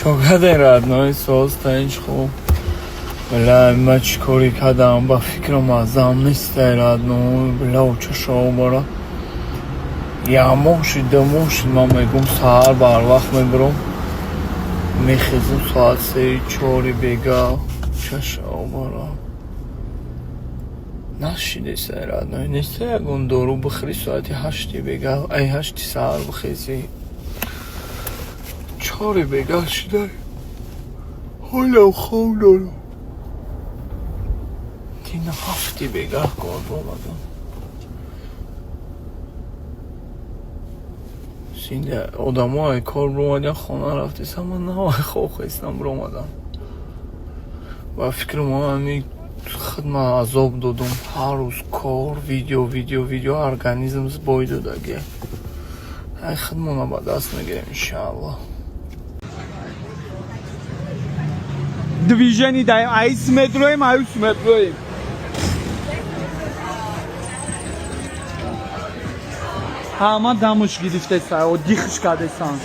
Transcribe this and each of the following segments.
Чо каде, родной, соз, тинч, хуб? Бля, ма чӣ коре кардам, ба фикрам азам нестай, родной. Бля, чашо бара. Як моҳ шид, 2 моҳ шид, ман мегум, саҳар барвақт мебурам. Мехезам соат 3, 4 бега. Чашо бара. Нашидесай, родной, нестай ягон дору бихӯри, соати 8 бега, ай 8 саҳар бихезӣ. 4 бега шидай. Ҳолам хоб дорам. Дина 7 бегаҳ кор омадам. Синда одамо ай кор биромадиан, хона рафтесам, ман навай хоб хестам, биромадам. Ба фикрам ҳами худма азоб додум. Ҳар рӯз кор, видео, видео, видео, организм сбой додагӣ. Ай худмона ба даст мегирем, иншааллоҳ. Движение даем, айс метроем, айс метроем. Ҳама дамуш гирифтеса, дихш кардесан.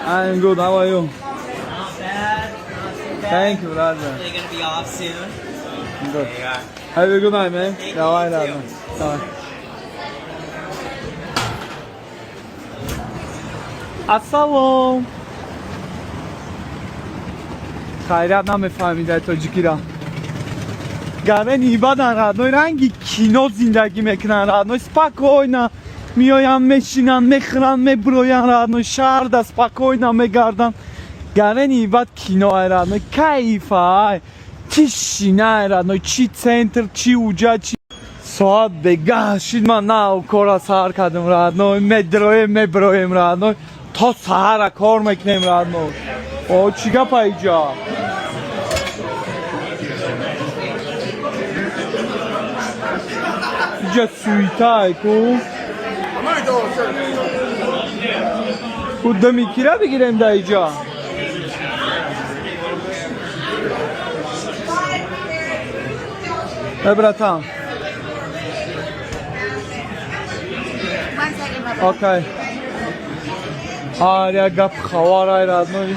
I'm good. How are you? Not bad. Not too bad. Thank you, brother. Hopefully gonna be off soon. Good. There you are. Have a good night, man. Thank Давай, you, ладно. Too. Давай. Ассалом. Хайрият, намефаҳмида тоҷикира. Гарени ибадан, родной, ранги кино зиндагӣ мекунанд, родной, спокойно меоянд, мешинанд, мехӯранд, мебуроянд, родной, шаҳрда спокойно мегарданд. Гарени ибад кино ай, родной, кайфа ай, тишина ай, родной, чи центр, чи уҷа, чи соат бегаҳ шид, ман нав кора сар кардам, родной, медроем, меброем, родной, то саҳара кор мекунем, родной. О, чӣ гапа иҷа? Иҷа суета ай ку. Ку дами кира бигирем да иҷа? Э, братан. One second, my Окей. Ҳар як гап хабар ай, родной.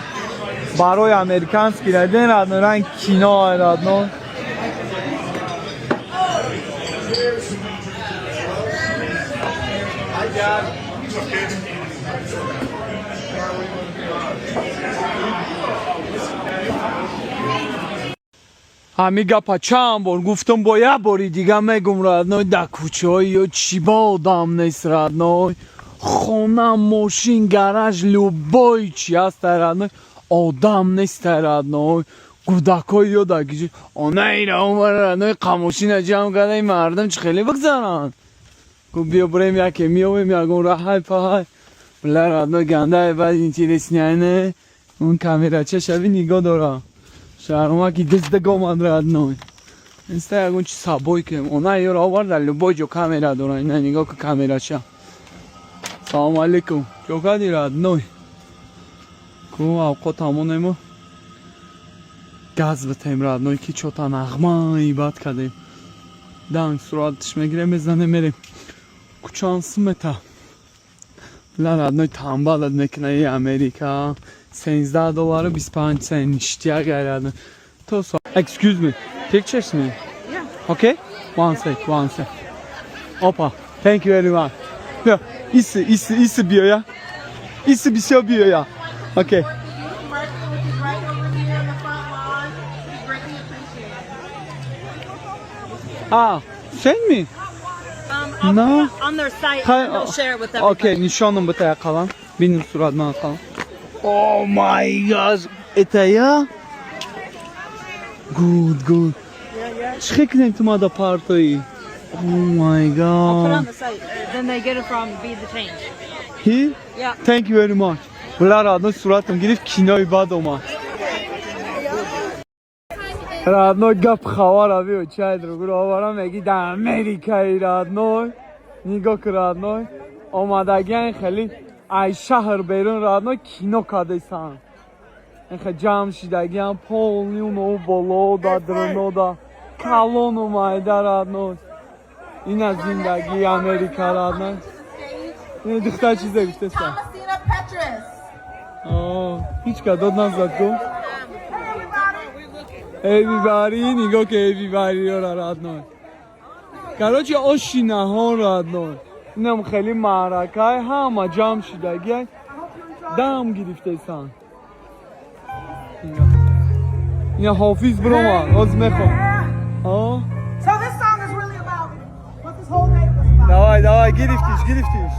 Барои американский раден, родной, ранг кино ай, родной. Ҳами гапа чанд бор гуфтам, бо як бори дига мегум, родной, дар кӯчаҳои ё чӣ ба одам нест, родной. Хона, мошин, гараж, любой чи ҳаста, родной, одам неста, родной. Кӯдакҳои ё дар киҷи она ира омара, родной, қамошина ҷамъ карда, ин мардум чӣ хеле бигзаранд? Гу биё бирем, яке меёвем, ягон раҳай паҳай. Бля, родной, гандай баъд интересный не? Он камерача шави нигоҳ дора. Шаҳромаки диздаг омад, родной. Инста ягон чи сабой кунем. Она ёро овард, дар любой ҷо камера дора. Ина нигоҳ ку камерача. Салому алейкум. Чо кардӣ, родной? Ку авқот ҳамонемо. Газ битем, родной, ки чота нағмаи бад кардем. Данг суратш мегирем, мезанем, мерем. Кучан сумета. Бля, родной, тамбалат мекуна и Америка. 13 доллару 25 цент ништяк ай, родной. То со. Excuse me. Pictures me. Yeah. Okay? One sec, one sec. Опа. Thank you very much. Yeah. Иси, иси, иси биёя. Иси бисёр биёя. Okay. Market, which is right over here in the front lawn. We greatly appreciate it. Ah, send me. I'll No. put it on their site and they'll share it with everybody. Окей, нишоном бита қалам. Бинем сурат ман қалам. Oh my gosh. Это я? Good, good. Чӣ хел кунем ту мада партои? Oh my I'll put it on God. The site. Then they get it from Be the Change. He? Yeah. Thank you very much. Бля, родной, суратам гирифт, кинои бад омад. Родной, гап хабара биё, чай другро оварам, меги дар Америкаи, родной. Нигоҳ ку, родной. Омадагиан хеле ай шаҳр берун, родной, кино кардесанд. Хе ҷамъ шидагиан полный уно боло да дроно да калону майда, родной. Ин аз зиндагии Америка, родной. To the stage. Ин духтар чизе гуфтеста. Thomasina Petrus. Ҳеч ка дод назад ку. Hey, everybody. Everybody, нигоҳ ки, everybody ра, родной. Короче, оши наҳон, родной. Инам хеле маъракай, ҳама ҷамъ шидагиай, дам гирифтесан. Ина ҳофиз биромад, ҳоз мехом. So this song is really about what this whole day was about. Давай, давай, гирифтиш, гирифтиш.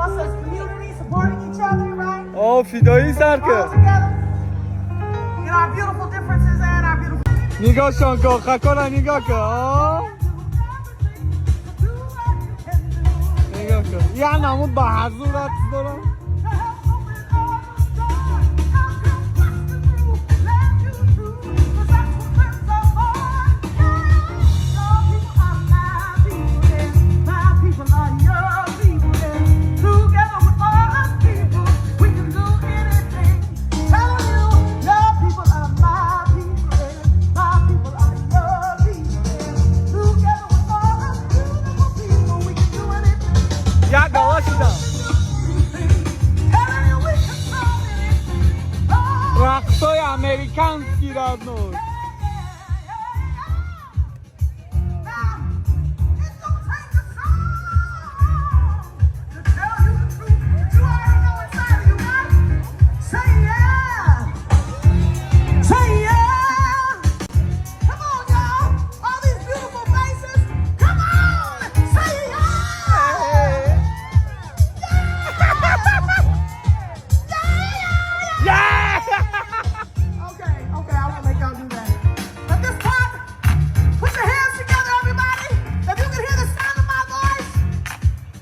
Us as community supporting each other, right? О, фидоӣ сар All кард. together. In our beautiful differences and our beautiful. Нигоҳшон кун, хакора нигоҳ кун. О, нигоҳ кун, як намуд ба ҳазур рақс дорам. Як гала шидам. Рақсҳои американский, родной. Now, it's gonna take a song to tell you the truth that you already know inside of you, right? Say yeah. Say yeah. Come on, y'all. All these beautiful faces. Come on. Say yeah. Yeah. Okay, I won't make y'all do that. But this part, put your hands together, everybody. If you can hear the sound of my voice,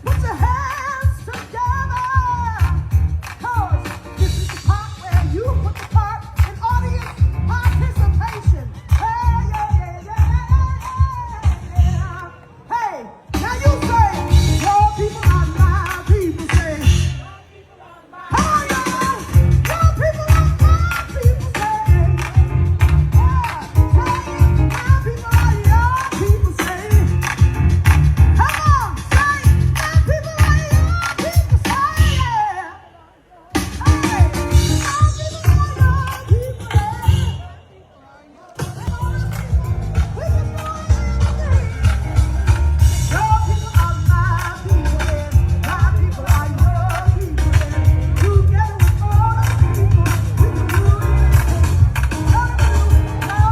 put your hands together. 'Cause this is the part where you put the part in audience participation. Hey, yeah. Hey, now you say, your people are my people. Say, come on, y'all. Your people are my people. Say, yeah. Say, my people are your people. Say, come on, say, my people are your people. Say, yeah. Hey, my people are your people. Yeah. We can do anything. Your people are my people, and my people are your people, and together with all the people, we can do anything. Your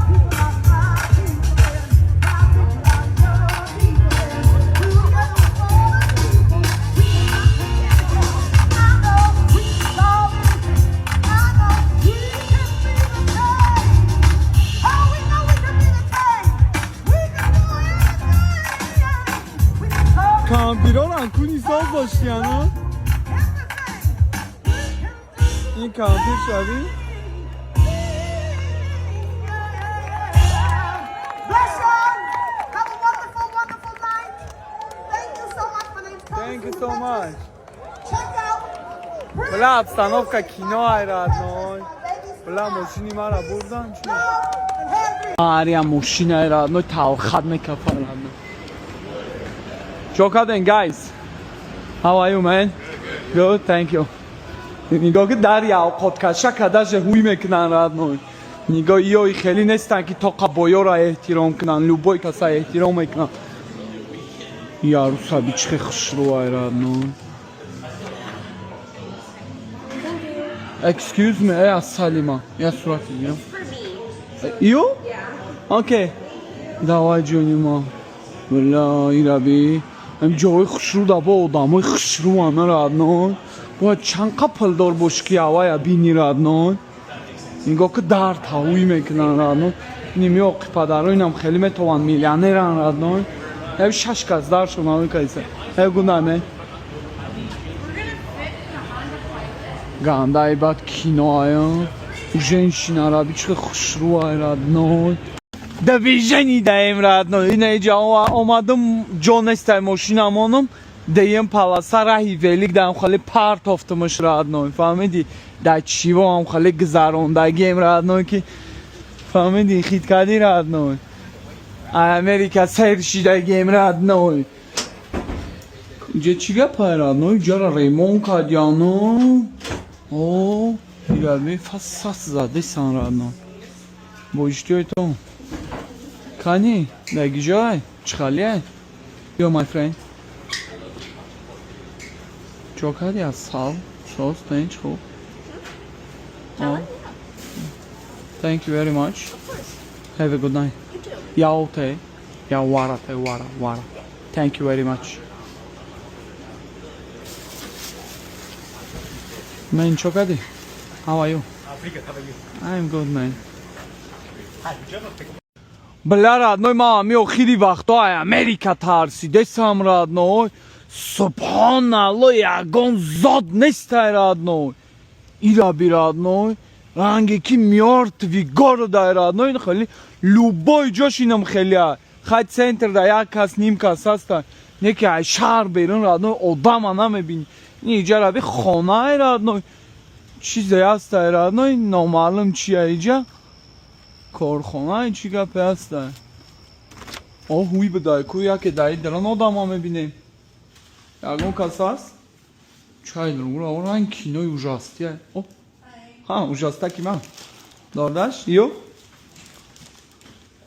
people are my people, and my people are your people, and together with all the people, we can. I know we can solve anything. I know we can be the change. Oh, we know we can be the change. We can do anything. We can solve Кампирон куни соз доштияну. everything. We can do Ин кампир шавӣ. Bless y'all. Have a wonderful, wonderful night. Thank you so much. My name's Thank you Thomasina so Petrus. much. Check out. Бля, обстановка кино ай, родной. Бля, мошини мара бурдан чӣ? Ария мошина, родной, талхат мекафа, родной. Чо карден, guys? How are you, man? Good, thank you. Нигоҳ ки дар явқоткаша кадаже ҳуй мекунанд, родной. Нигоҳ, иёи хеле нестанд ки тоқа боёра эҳтиром кунанд, любой каса эҳтиром мекунанд. Ярусаби чихе хушрӯ ай, родной. Excuse me, эй, Салима. Я сурати гирам. You? Okay. Давай, ҷони ма. Бля, ираби. Ам ҷои хушрӯ да бо одамои хушрӯ ана, родной. Бояд чанд қа пулдор бошӣ ки авая бини, родной. Нигоҳ ки дар тавӣ мекунанд, родной. Ними оқи падаро инам хеле метавонанд миллионеран, родной. Эв шаш кас дар шуд кайса. Э гунаме. Гандаи бад кино ая. Женщина раби чихе хушрӯ ай, родной. Движение даем, родной. Ина иҷа омадам, ҷо нестай мошинамонам. Деем полоса раҳи велик даам хеле партофтумаш, родной. Фаҳмиди? Дар чиво ҳам хеле гузарондагием, родной, ки фаҳмиди, хит кардӣ, родной. Ай Америка сер шидагием, родной. Инҷа чӣ гапай, родной? Иҷара ремонт кардяну. О, ираби фас задесан, родной. Бо иштиёйтон. Кани, дагиҷай, чӣ? Yo, my friend. Чо кардӣ аз сал? Соз, тинч, хуб. Oh. Thank you very much. Have a good night. Яоте. Я варате, вара, вара. Thank you very much. Man, чо кардӣ? How are you? I'm good, man. Бля, родной, ман ами охири вақто ай Америка тарсидесам, родной. Субҳоналло, ягон зод нестай, родной. Ира би, родной. Ранге ки мёртвый город ай, родной, хеле любой ҷош инам хеле. Хай, центр да як кас, ним кас ҳаста. Не ки ай шаҳр берун, родной, одама намебини. Ин иҷа раби хона ай, родной. Чизе ҳастай, родной, номаълум чия иҷа. Корхона чӣ гапе ҳастай? О, ҳуй бидай ку яке даи дарон одама мебинем. Ягон кас ҳаст? Чай рура ранг кинои ужастия. О, ҳа, ужастаки ман. Дордаш? Ё?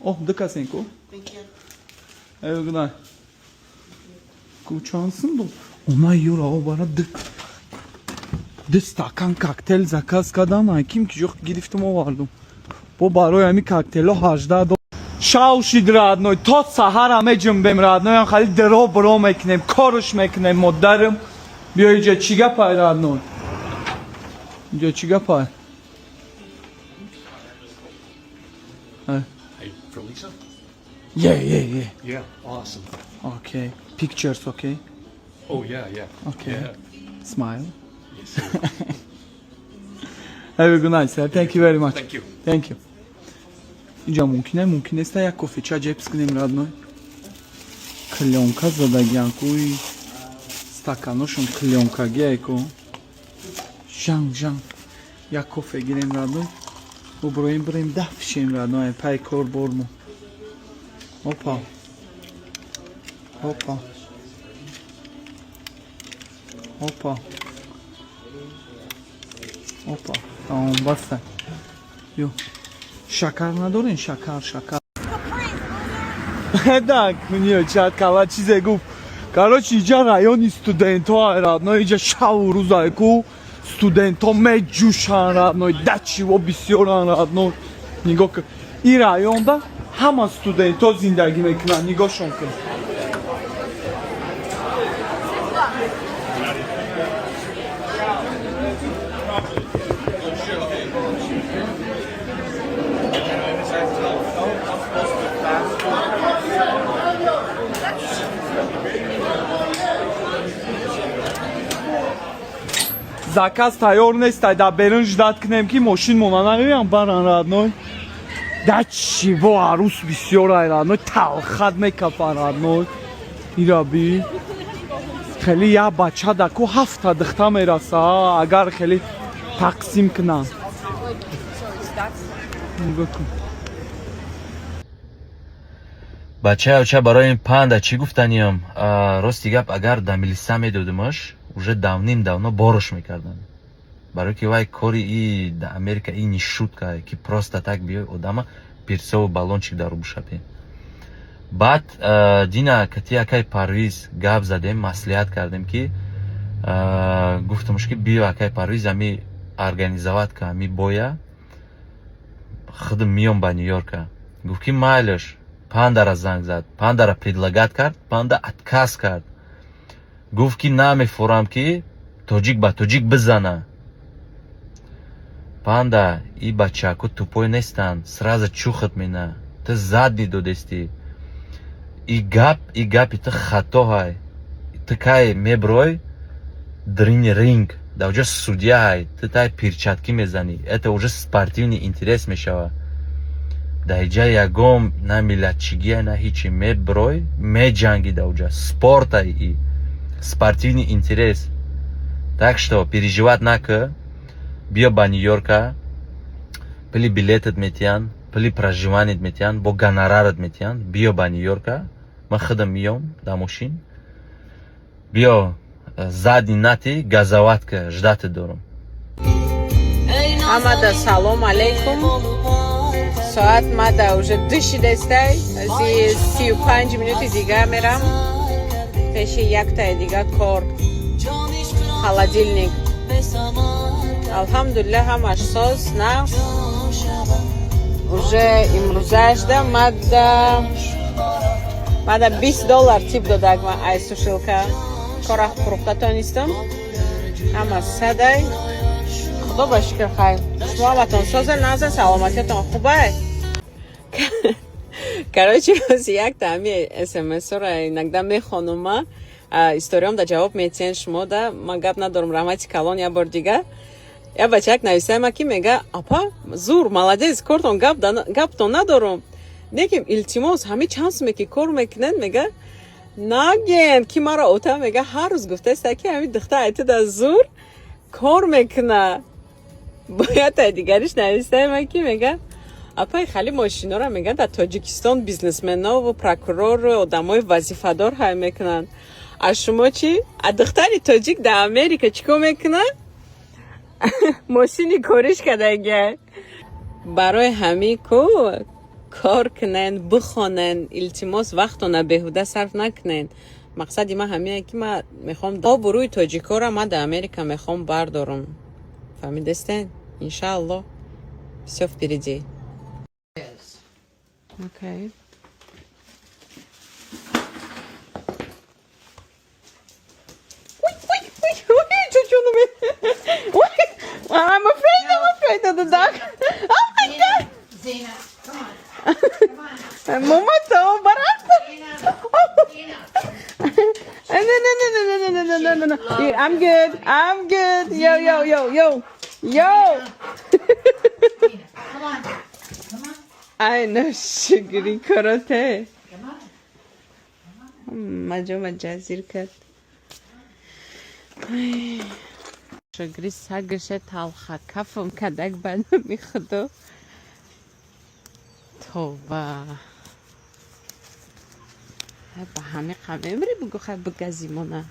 О, ду касен ку? Have a good night. Ку чансым дод? Она ёра о бара ду стакан коктейл заказ кардам, ким ки ҷо гирифтам, овардум. Бо барои ҳами коктейло 18 дол. Шав шид, родной, то саҳара меҷунбем, родной, ам хали дро бро мекунем, корш мекунем, модарам. Биё, иҷа чӣ гапай, родной? Иҷа чӣ гапай? Hey, for Lisa? Yeah. Yeah, awesome. Okay. Pictures, okay? Oh, yeah. Okay. Yeah. Smile. Yes, sir. Have a good night, sir. Thank you very much. Thank you. Thank you. Инҷа мумкине, мумкин неста як кофеча ҷепс кунем, родной. Клёнка задагиан куи стаканошон клёнкагиай ку. Жанг жанг. Як кофе гирем, родной. Буброем, бирем дафшем, родной, пай кор бормо. Опа. Опа. Опа. Опа. Тамом, баста. Ё. Шакар надорен? Шакар, шакар. Так, ниё чат кала чизе гуфт. Короче, иҷа райони студентҳо, родной, иҷа шаву рӯзай ку студентҳо меҷӯшанд, родной, дачиво бисёранд, родной. Нигоҳ кун. Ин районда ҳама студентҳо зиндагӣ мекунанд, нигоҳшон кун. Заказ тайёр нестай, дар берун ждать кунем, ки мошин мона наёям баран, родной. Да чиво арӯс бисёр ай, родной, талхат мекафан, родной. Ира би. Хеле як бача да ку ҳафта духта мераса, агар хеле тақсим кунанд. Нигоҳ кун. Бачаюча, барои ин панда чӣ гуфтаниям? Рости гап, агар да милиса медодимаш, уже давным давно борош мекарданд, барое ки вай кори и да Америка и не шутка, ки просто так биёй одама перцовый баллончик дару бушапӣ. Баъд дина кати акай Парвиз гап задем, маслиҳат кардем, ки гуфтамш, ки биё, акай Парвиз, ами организовать ка ами боя, худм миём ба Нью-Йорка. Гуфт, ки майлаш. Пандара занг зад, пандара предлагать кард, панда отказ кард, гуфт, ки намефурам, ки тоҷик ба тоҷик бизана. Панда, и бачаку тупой нестанд, сразу чухат мена. Ту задний додестӣ, и гап, и гапи ту хато ҳай. Ту кай меброй дрини ринг, дар оҷа судья ҳай, ту тай перчатки мезанӣ, это уже спортивный интерес мешавад. Дар иҷа ягон на миллатчигия, на ҳичи. Меброй, меҷангӣ, дар оҷа спортай и спортивный интерес. Так что переживать накӣ, биё ба Нью-Йорка, пули билетат метиҳанд, пули проживаният метиҳанд, бо гонорарат метиҳанд. Биё ба Нью-Йорка, ман худам миём дар мошин. Биё, задний нати газоватка ждать дорам. Ҳамада салом алейкум. Соат мада уже 2 шидестай. Ази 35 минути дига мерам пеши яктаи дига кор, холодильник. Алҳамдулилла, ҳамаш соз на. Уже имрӯзашда мада 20 доллар тип додак. Ма ай сушилка кора фурӯхта тонистам. Ҳама садай, худо ба шукр. Хайр, шумо ҳаматон соза, наза, саломатиятон хубай? Короче, якта ҳами смсора иногда мехонума, историём да ҷавоб метиҳен шумо да. Ман гап надорам, раҳмати калон. Як бор дига як бачак нависаема, ки мега: «Апа, зур, молодец, кортон гаптон надорум, лекин илтимос, ҳами чанд суме ки кор мекунед, мега, наген, ки маро ота, мега, ҳар рӯз гуфтаеста, ки ҳами духта айтида зур кор мекуна». Бояд тай дигариш нависаема, ки мега: «Апаи, хали мошинора, мега, дар Тоҷикистон бизнесменову прокурору одамои вазифадор ҳай мекунанд. А шумо чӣ? А духтари тоҷик дар Америка чӣ кор мекунад? Мошини кориш кардагия». Барои ҳамин ку кор кунен, бихонен, илтимос, вақтона беҳуда сарф накунен. Мақсади ман ҳамине, ки ман мехоҳам обрӯи тоҷикоро ман дар Америка мехоҳам бардорам, фаҳмидестен? Иншаалло, всё впереди. Okay. Ой, ой, ой, ой, чуть ой. I'm afraid, I'm afraid of the dog. Oh my God. Zena, come on. Come on. Мамато, барат. Zena. No, no, no, no, no, no, no, no, no, no. Yeah, I'm good. I'm good. Yo, yo, yo, yo. Yo. Zena, come on. Come on. Ай, на шукри карате. Come on. Маҷо маҷа зир кард. Шукри сагаше талха кафам кадак, ба номи худо. Тоба. Ба ҳами қамемри бугу, хай, бугазимона.